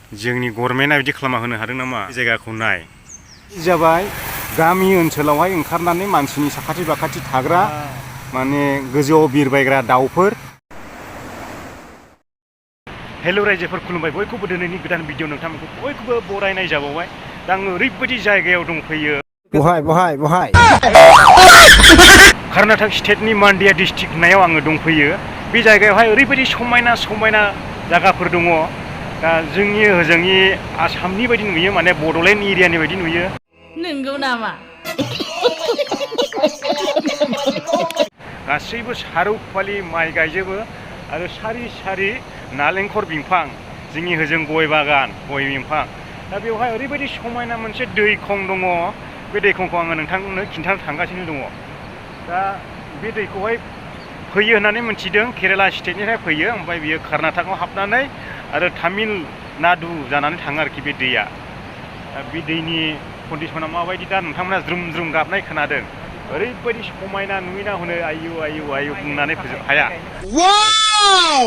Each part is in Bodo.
जोंनि गभर्नमेन्टआ बिदि खालामना होनो हादों नामा जायगाखौ नाय जाबाय गामि ओनसोलावहाय ओंखारनानै मानसिनि साखाथि बाखाथि थाग्रा माने गोजौआव बिरबायग्रा दाउफोर। हेल' रायजोफोर खुलुमबाय बयखौबो दिनैनि गोदान भिडिअ नोंथांमोनखौ बयखौबो बरायनाय जाबावबाय। दा आङो ओरैबायदि जायगायाव दंफैयो बहाय कर्नाटक स्टेटनि मान्डिया डिस्ट्रिक्ट होननायाव आङो दंफैयो। बे जायगायावहाय ओरैबायदि समायना समायना जायगाफोर दङ। दा जोंनि ओजोंनि आसामनि बायदि नुयो, माने बड'लेण्ड एरियानि बायदि नुयो। नंगौ नामा? गासैबो सारौफालि माइ गायजोबो आरो सारि सारि नालेंखर बिफां, जोंनि ओजों गय बागान, गय बिफां। दा बेवहाय ओरैबायदि समायना मोनसे दैखं दङ। बे दैखंखौ आङो नोंथांनो खिन्थानो थांगासिनो दङ। दा बे दैखौहाय फैयो होननानै मिथिदों, केरेला स्टेटनिफ्राय फैयो, ओमफ्राय बियो कर्नाटकआव हाबनानै आरो तामिलनाडु जानानै थाङो आरोखि बे दैया। बे दैनि कन्डिसना माबायदि दा नोंथांमोना ज्रुम ज्रुम गाबनाय खोनादों। ओरैबायदि समायना नुयोना हनै आयु आयु आयु बुंनानै फोजोब हाया। वाव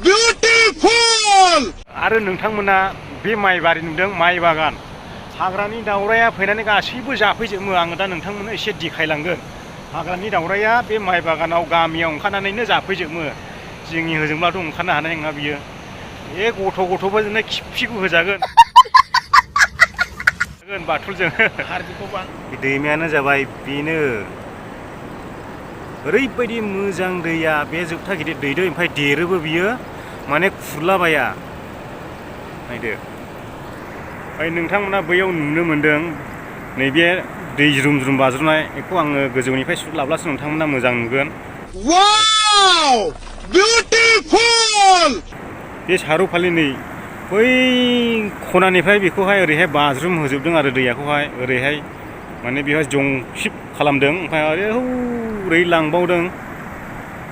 बिउटिफुल। आरो नोंथांमोना बे माइ बारि नुदों, माइ बागान। हाग्रानि दावराया फैनानै गासैबो जाफैजोबो। आङो दा नोंथांमोननो एसे देखायलांगोन। हाग्रानि दावराया बे माइ बागानाव गामियाव ओंखारनानैनो जाफैजोबो। जोंनि होजोंब्लाथ' ओंखारनो हानाय नङा बियो। बे गथ'फोरजोंनो खिफिखौ होजागोन बाथुलजों। दैमायानो जाबाय बेनो। ओरैबायदि मोजां दैया, बे जोबथा गिदिर दैदो, ओमफ्राय देरोबो बियो, माने खुरलाबाया। नायदो। ओमफ्राय नोंथांमोना बैयाव नुनो मोन्दों नैबे दै ज्रुम ज्रुम बाज्रुमनाय, बेखौ आङो गोजौनिफ्राय सुट लाब्लासो नोंथांमोना मोजां नुगोन। वाव बिउटिफुल। बे सारौफालि नै बै खनानिफ्राय बेखौहाय ओरैहाय बाज्रुम होजोबदों आरो दैयाखौहाय ओरैहाय, माने बेवहाय जंसिब खालामदों, ओमफ्राय आरो ओरै लांबावदों।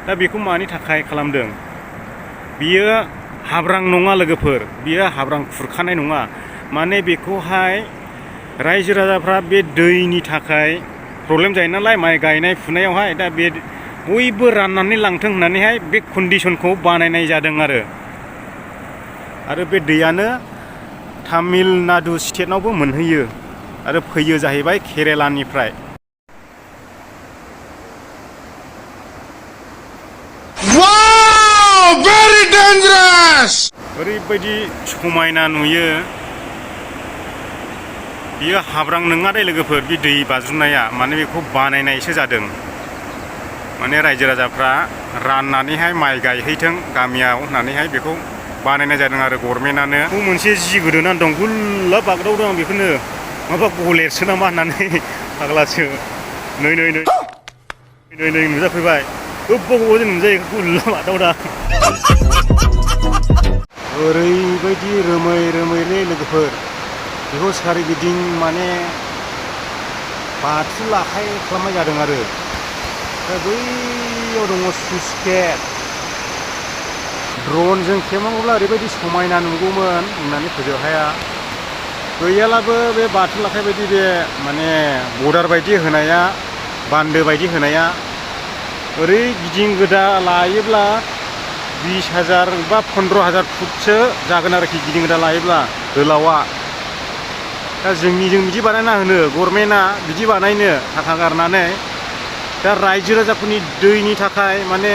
दा बेखौ मानि थाखाय खालामदों? बियो हाब्रां नङा लोगोफोर, बियो हाब्रां खुरखानाय नङा। माने बेखौहाय रायजो राजाफ्रा बे दैनि थाखाय प्रब्लेम जायो नालाय माइ गायनाय फुनायावहाय, दा बे बयबो राननानै लांथों होननानैहाय बे कन्डिसनखौ बानायनाय जादों आरो बे दैयानो तामिलनाडु स्टेटनावबो मोनहैयो आरो फैयो जाहैबाय केरेलानिफ्राय। वाव भेरि डेन्जारास। ओरैबायदि समायना नुयो। बियो हाब्रां नङा दे लोगोफोर, बे दै बाज्रुमनाया, माने बेखौ बानायनायसो जादों। माने रायजो राजाफ्रा राननानैहाय माइ गायहैथों गामियाव होननानैहाय बेखौ बानायनाय जादों आरो गभर्नमेन्टआनो। मोनसे जि गोदोनानै दं, गुल्ला बागदावदों आं बेखौनो, माबा गलेरसो नामा होननानै फाग्लासो। नै नै नै नै नै नुजाफैबाय। गोबावजों नुजायो, गुल्ला बागदावदा। ओरैबायदि रोमै रोमैलै लोगोफोर, बेखौ सोरगिदिं माने बाथुल आखाइ खालामनाय जादों आरो। दा बैयाव दङ सुइस गेट। ड्रनजों खेबनांगौब्ला ओरैबायदि समायना नुगौमोन, बुंनानै फोजोब हाया। गैयालाबो बे बाथुल आखाइ बायदि बे माने बर्डार बायदि होनाया, बान्दो बायदि होनाया ओरै गिदिं गोदा लायोब्ला 20,000 बा 15,000 फुटसो जागोन आरोखि, गिदिं गोदा लायोब्ला गोलावा। दा जोंनिजों बिदि बानायना होनो गभर्नमेन्टआ, बिदि बानायनो थाखा गारनानै। दा रायजो राजाफोरनि दैनि थाखाय, माने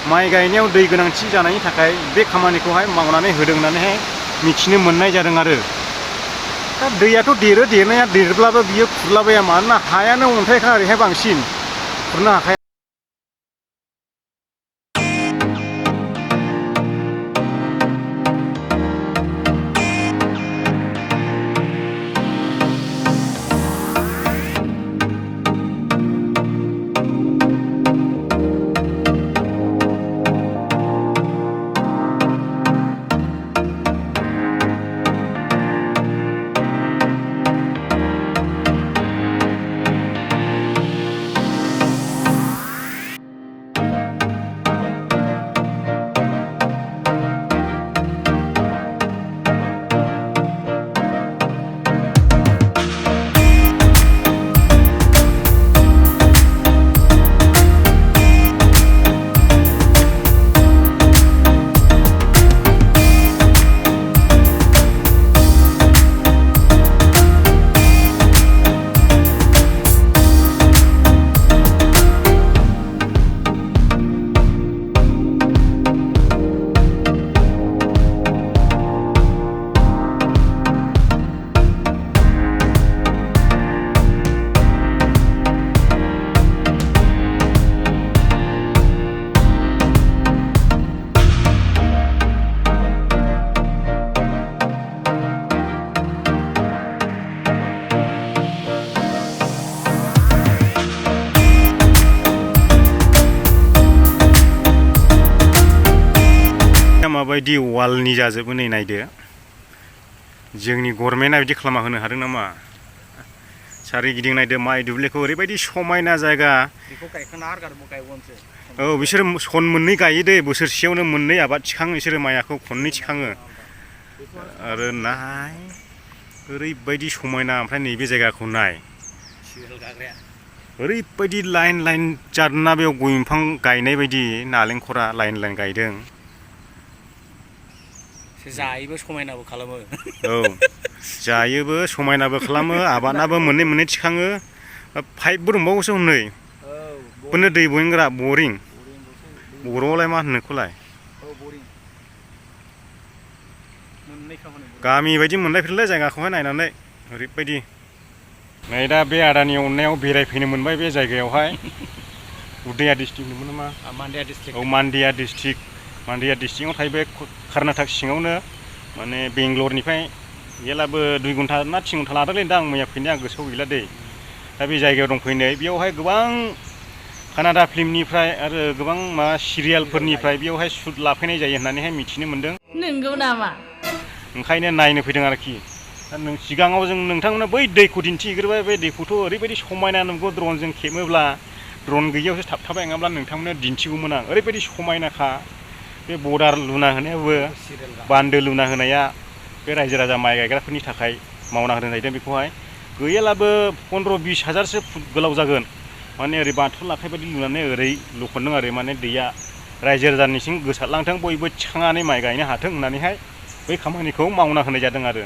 माइ गायनायाव दै गोनांथि जानायनि थाखाय बे खामानिखौहाय मावनानै होदों होननानैहाय मिथिनो मोननाय जादों आरो। दा दैयाथ' देरो, देरनाया देरब्लाबो बियो खुरलाबाया, मानोना हायानो अन्थाइखा ओरैहाय बांसिन, खुरनो हाखाया। ओरैबायदि वालनि जाजोबो नै नायदो जोंनि गभर्नमेन्टआ बिदि खालामना होनो हादों नामा सारिगिदिं नायदो माइ दुब्लिखौ ओरैबायदि समायना जायगा औ बिसोरो सन मोननै गायो दे बोसोरसेयावनो मोननै आबाद थिखाङो बिसोरो माइखौ खननै थिखाङो आरो नाय ओरैबायदि समायना ओमफ्राय नैबे जायगाखौ नाय ओरैबायदि लाइन लाइन जादोंना बेयाव गय बिफां गायनाय बायदि नालेंखरा लाइन लाइन गायदों जायोबो समायनाबो खालामो औ जायोबो समायनाबो खालामो आबादाबो मोननै मोननै थिखाङो पाइपबो दंबावोसो हनै बेनो दै बहनग्रा बरिं बर'आवलाय मा होनो बेखौलाय गामि बायदि मोनलायफेरलै जायगाखौहाय नायनानै ओरैबायदि नै दा बे आदानि अननायाव बेरायफैनो मोनबाय बे जायगायावहाय उदया डिस्ट्रिक्ट होनोमोन नामा औ मान्डिया डिस्ट्रिक्टआव थायो बे कर्नाटक सिङावनो माने बेंगलरनिफ्राय गैयालाबो 2 घन्टा ना 3 घन्टा लादोंलै दा आं मैया फैनाया गोसोआव गैला दै दा बे जायगायाव दंफैनाय बेयावहाय गोबां कानाडा फिल्मनिफ्राय आरो गोबां मा सिरियालफोरनिफ्राय बेयावहाय शुट लाफैनाय जायो होननानैहाय मिथिनो मोन्दों नंगौ नामा ओंखायनो नायनो फैदों आरोखि दा सिगाङाव जों नोंथांमोननो बै दैखौ दिन्थिग्रोबाय बे दैखौथ' ओरैबायदि समायना नुगौ ड्रनजों खेबोब्ला ड्रन गैयियावसो थाबथाबाय नङाब्ला नोंथांमोननो दिन्थिगौमोन आं ओरैबायदि समायनाखा बे बर्डार लुना होनायाबो बान्दो लुना होनाया बे रायजो राजा माइ गायग्राफोरनि थाखाय मावना होदों जाहैदों बेखौहाय गैयालाबो 15-20 हाजारसो फुट गोलाव जागोन माने ओरै बाथौ लाखाय बायदि लुनानै ओरै लुखनदों आरो माने दैया रायजो राजानिसिम गोसारलांथों बयबो थिखांनानै माइ गायनो हाथों होननानैहाय बै खामानिखौ मावना होनाय जादों आरो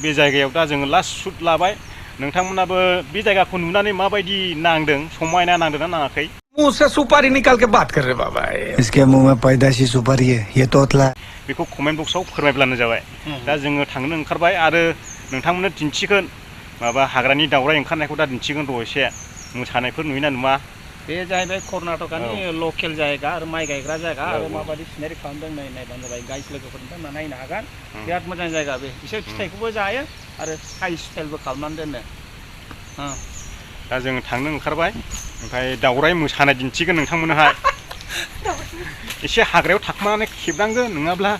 बे जायगायाव दा जोङो लास्ट शुट लाबाय नोंथांमोनाबो बे जायगाखौ नुनानै माबायदि नांदों समायना नांदों ना नाङाखै मुंह से सुपारी निकाल के बात कर रहे बाबा इसके मुंह में पैदाशी सुपारी है ये तोतला बेखौ कमेन्ट बक्सआव फोरमायब्लानो जाबाय दा जोङो थांनो ओंखारबाय आरो नोंथांमोननो दिन्थिगोन माबा हाग्रानि दावराय ओंखारनायखौ दा दिन्थिगोन र' एसे मोसानायफोर नुयोना नुवा बे जाहैबाय कर्नाटकानि लकेल जायगा आरो माइ गायग्रा जायगा आरो माबायदि सिनारि खालामदों नायबानो जाबाय गाइस लोगोफोरनिफ्राय नायनो हागोन बिराद मोजां जायगा बे बिसोर फिथाइखौबो जायो आरो साइज स्टाइलबो खालामनानै दोनो दा जोङो थांनो ओंखारबाय ओमफ्राय दावराय मोसानाय दिन्थिगोन नोंथांमोननोहाय एसे हाग्रायाव थाखुमानानै खेबनांगोन नङाब्ला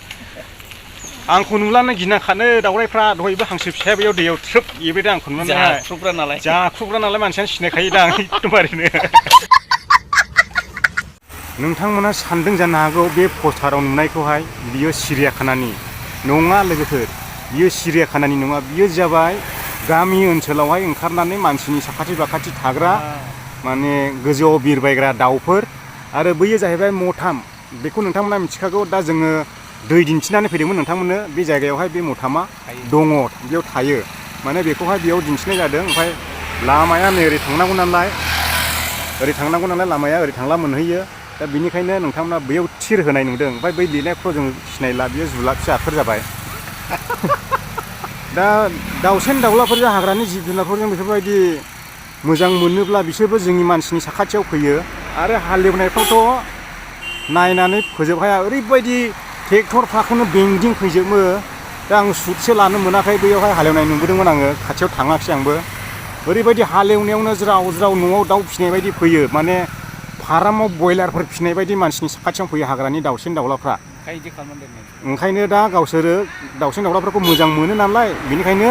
आंखौ नुब्लानो गिना खानो दावरायफ्रा दहायबो हांसो फिसाया बेयाव दैयाव थ्रोब एबायदों आंखौ नुनानै जाख्रुबग्रा नालाय मानसियानो सिनायखायो दा आं एकदमबारैनो नोंथांमोना सानदों जानो हागौ बे पस्टाराव नुनायखौहाय बियो सिरियाखानानि नङा लोगोफोर बियो सिरियाखानानि नङा बियो जाबाय गामि ओनसोलावहाय ओंखारनानै मानसिनि साखाथि बाखाथि थाग्रा माने गोजौआव बिरबायग्रा दाउफोर आरो बैयो जाहैबाय मथाम बेखौ नोंथांमोना मिथिखागौ दा जोङो दै दिन्थिनानै फैदोंमोन नोंथांमोननो बे जायगायावहाय बे मथामा दङ बेयाव थायो माने बेखौहाय बेयाव दिन्थिनाय जादों ओमफ्राय लामाया नै ओरै थांनांगौ नालाय लामाया ओरै थांला मोनहैयो दा बेनिखायनो नोंथांमोना बैयाव थिर होनाय नुदों ओमफ्राय बै लिरनायखौ जों सिनायला बियो जुला फिसाफोर जाबाय दा दाउसेन दाउलाफोरजों हाग्रानि जिब जुनारफोरजों बेफोरबायदि मोजां मोनोब्ला बिसोरबो जोंनि मानसिनि साखाथियाव फैयो आरो हालेवनायफ्रावथ' नायनानै फोजोबहाया ओरैबायदि ट्रेक्टरफ्राखौनो बेंदिं फैजोबो दा आं सुटसो लानो मोनाखै बैयावहाय हालेवनाय नुबोदोंमोन आङो खाथियाव थाङाखिसै आंबो ओरैबायदि हालेवनायावनो ज्राव ज्राव न'आव दाउ फिसिनाय बायदि फैयो माने फारामाव बयलारफोर फिसिनाय बायदि मानसिनि साखाथियाव फैयो हाग्रानि दाउसेन दाउलाफ्रा ओंखायनो दा गावसोरो दाउसेन दाउलाफोरखौ मोजां मोनो नालाय बेनिखायनो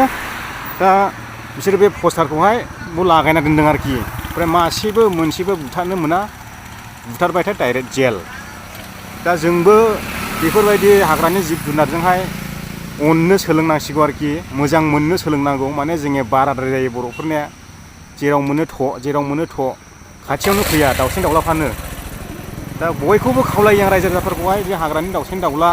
दा बिसोरो बे पस्टारखौहाय लागायना दोनदों आरोखि ओमफ्राय मासेबो मोनसेबो बुथारनो मोना बुथारबायथाय डाइरेक्ट जेल दा जोंबो बेफोरबायदि हाग्रानि जिब जुनारजोंहाय अननो सोलोंनांसिगौ आरोखि मोजां मोननो सोलोंनांगौ माने जोङो बाराद्राय जायो बर'फोरनिया जेराव मोनो थ' खाथियावनो फैया दाउसेन दाउलाफ्रानो दा बयखौबो खावलायो आं रायजो राजाफोरखौहाय बे हाग्रानि दाउसेन दाउला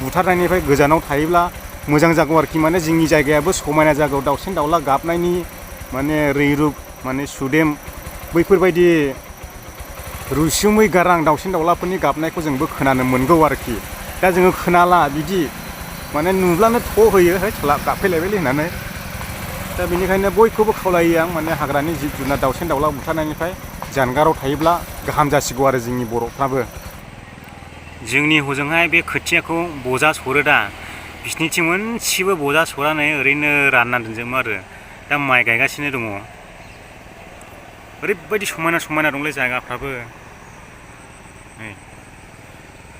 बुथारनायनिफ्राय गोजानाव थायोब्ला मोजां जागौ आरोखि माने जोंनि जायगायाबो समायना जागौ दाउसेन दाउला गाबनायनि माने रैरुब माने सुदेम बैफोरबायदि रुसुमै गारां दाउसेन दाउलाफोरनि गाबनायखौ जोंबो खोनानो मोनगौ आरोखि दा जोङो खोनाला बिदि माने नुब्लानो थ' होयो है गाबफैलायबायलै होननानै दा बेनिखायनो बयखौबो खावलायो आं माने हाग्रानि जिब जुनार दाउसेन दाउला बुथारनायनिफ्राय जानगाराव थायोब्ला गाहाम जासिगौ आरो जोंनि बर'फ्राबो जोंनि हजोंहाय बे खोथियाखौ बजा सरो दा बिसिनिथिं मोनसेबो बजा सरानै ओरैनो राननानै दोनजोबो आरो दा माइ गायगासिनो दङ ओरैबायदि समायना दंलै जायगाफ्राबो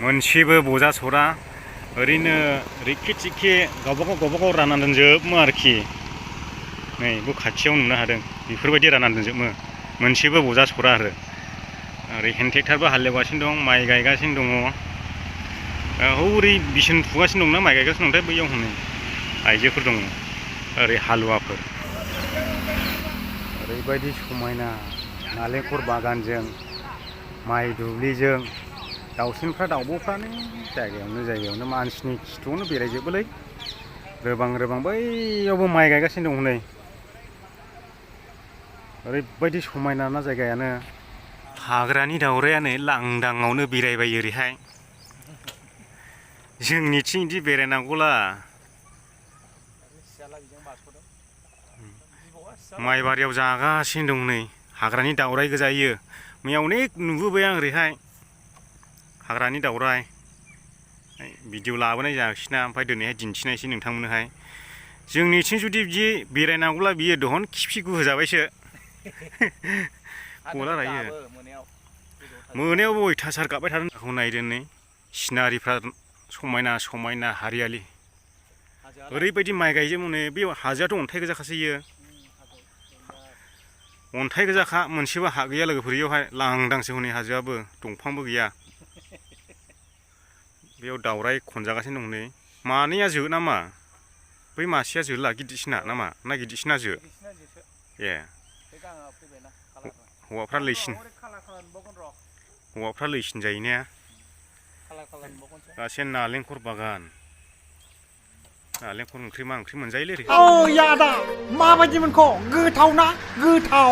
मोनसेबो बजा सरा ओरैनो रिखि थिखि गावबागाव रानना दोनजोबो आरोखि नै बे खाथियाव नुनो हादों बेफोरबायदि रानना दोनजोबो मोनसेबो बजा सरा आरो ओरै हेन्ड ट्रेक्टरबो हालेवगासिनो दं माइ गायगासिनो दङ हौरै बिसोन फुगासिनो दंना माइ गायगासिनो दंथाय बैयाव हनै आइजोफोर दङ ओरै हालुवाफोर ओरैबायदि समायना नालेंखर बागानजों माइ दुब्लिजों दाउसिनफ्रा दाउब'फ्रानो जायगायावनो मानसिनि खिथुआवनो बेरायजोबोलै रोबां बैयावबो माइ गायगासिनो दं हनै ओरैबायदि समायना ना जायगायानो हाग्रानि दाउरायानो लांदाङावनो बेरायबायो ओरैहाय जोंनिथिं बिदि बेरायनांगौला माइबारियाव जागासिनो दं नै हाग्रानि दाउराय गोजायो मैया अनेक नुबोबाय आं ओरैहाय हाग्रानि दाउराय भिडिअ लाबोनाय जायाखिसैना ओमफ्राय दिनैहाय दिन्थिनायसै नोंथांमोननोहाय जोंनिथिं जुदि बिदि बेरायनांगौला बियो दहन खिफि गुहोजाबायसो गला रायो मोनायावबो अयथासार गाबबाय थादों बेखौ नायदो नै सिनारिफ्रा समायना हारियालि ओरैबायदि माइ गायजोबो नै बे हाजोआथ' अन्थाइ गोजाखासै इयो अन्थाइ गोजाखा मोनसेबो हा गैया लोगोफोर इयावहाय लांदांसो हनै हाजोआबो दंफांबो गैया बेयाव दाउराय खनजागासिनो दं नै मानैया जो नामा बै मासेया जोला गिदिरसिना नामा ना गिदिरसिना जो ए हौवाफ्रा लैसिन जायो ने गासै नालेंखर बागान नालेंखर ओंख्रि मा ओंख्रि मोनजायोलै औ आदा माबायदि मोनखो गोथाव ना गोथाव